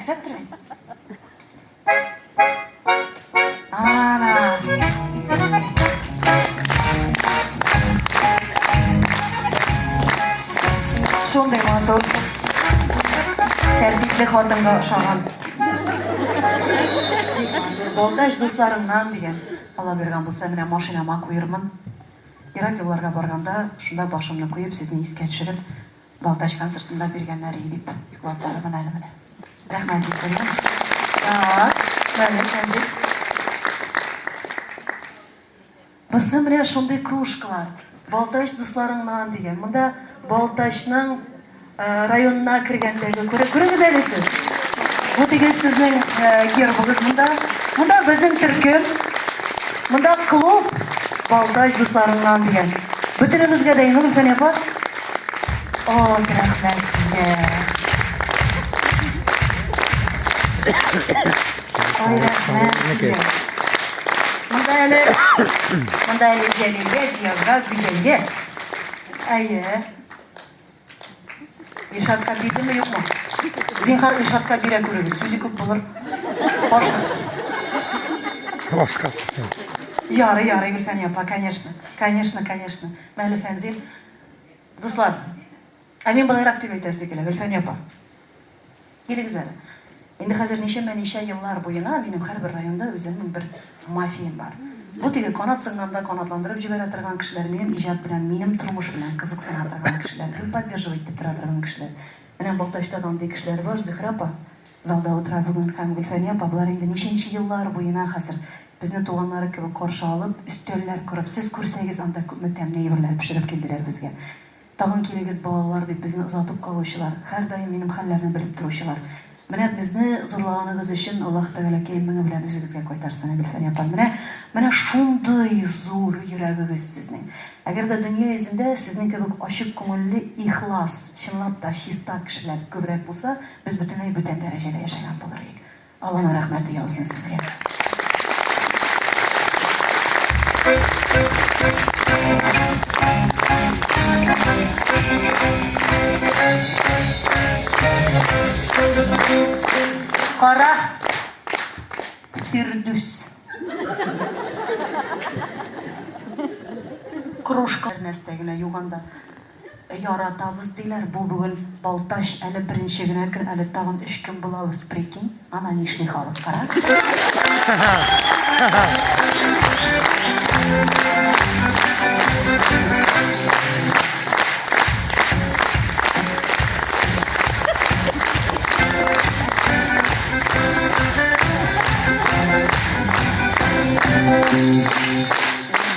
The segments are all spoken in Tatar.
Йөксәктер бит. Ана. Шундый матур. Тәртипле хатынга ошаган. Балтач дусларымнан дигән. Ала биргән булса, менә машинама куермын. Ерак юлларга барганда, шунда башымны куеп, сезне искә төшереп, Балтач концертында биргәннәр и дип йоклап барырмын әле менә. Рәхмәт бик зур, яме. Так, әле Фәнзил. Бусы менә шундый кружкалар. Балтач дусларыңнан дигән. Монда Балтачның э, районына кергәндәге күрә күрегез әле сез. Бу теге сезнең э, гербыгыз монда. Монда безнең төркем. Монда клуб Балтач дусларыңнан дигән. Бөтенебезгә дә инде Гөлфәния апа. О, рәхмәт сезгә. Ой, рәхмәт сезгә. Монда әле, монда әле Җәлилгә, Диязга, Гүзәлгә. Әйе. Илшатка бирдеме, юкмы? Зинһар, Илшатка бирә күрегез, сүзе күп булыр. Башка. Башка. Ярый, ярый, Гөлфәния апа, конечно. Конечно, конечно. Мәле, Фәнзил. Дуслар, ә мин былайрак дип әйтәсе килә, Гөлфәния апа. Килегез әле. Инде хәзер ничәмә-ничә еллар буена минем һәрбер районда үземнең бер мафиям бар. Бу теге канат сынганда канатландырып җибәрә торган кешеләр, минем иҗат белән, минем тормыш белән кызыксына торган кешеләр, гел поддерживать итеп тора торган кешеләр. Менә Балтачта да андый кешеләр бар, Зөһрә апа залда утыра бүген һәм Гөлфәния апа, болар инде ничәнче еллар буена хәзер безне туганнары кебек каршы алып, өстәлләр корып, сез күрсәгез анда күпме тәмле әйберләр пешереп килделәр безгә. Тагын килегез, балалар, дип безне озатып калучылар, һәрдаим минем хәлләрне белеп торучылар. Менә безне зурлаганыгыз өчен Аллаһ Тәгаләкәем меңе белән үзегезгә кайтарсын, Гөлфәния апа. Менә, менә шундый зур йөрәгегез сезнең. Әгәр дә дөнья йөзендә сезнең кебек ачык күңелле, ихлас, чынлап та чиста кешеләр күбрәк булса, без бөтенләй бүтән дәрәҗәдә яшәгән булыр идек. Алланың рәхмәте яусын сезгә. Кара Фирдүс. Кружка нәрсә генә юганда. Яратабыз диләр, бу бүген Балтач, әле беренче генә көн, әле тагын өч көн булабыз, прикинь, ана нишли халык, кара.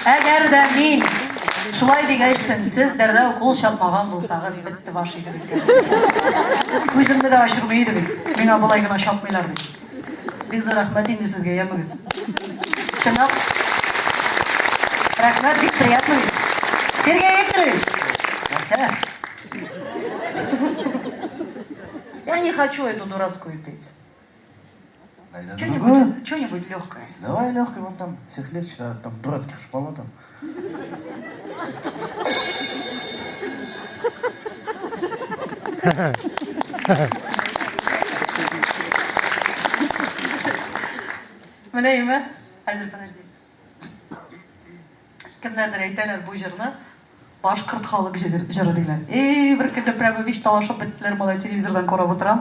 Әгәр дә мин Шулай дигәчтен, сез дәррәү кул чапмаган булсагыз, бетте баш иде бит. Күземне дә ачырмый иде бит. Миңа болай гына чапмыйлар бит. Бик зур рәхмәт инде сезгә, ямегез. Чынлап. Рәхмәт, бик приятно бит. Сергей Викторович! Нәрсә? Я не хочу эту дурацкую петь. Что-нибудь, что-нибудь легкое. Давай легкое, вон там всех легче, а там дурацких шпала там. Менә име? Хәзер подожди. Кемнәрдер әйтәләр бу җырны башкорт халык җыры диләр. Эй, бер көнне прямо вич талашып беттеләр, малай телевизордан карап утырам.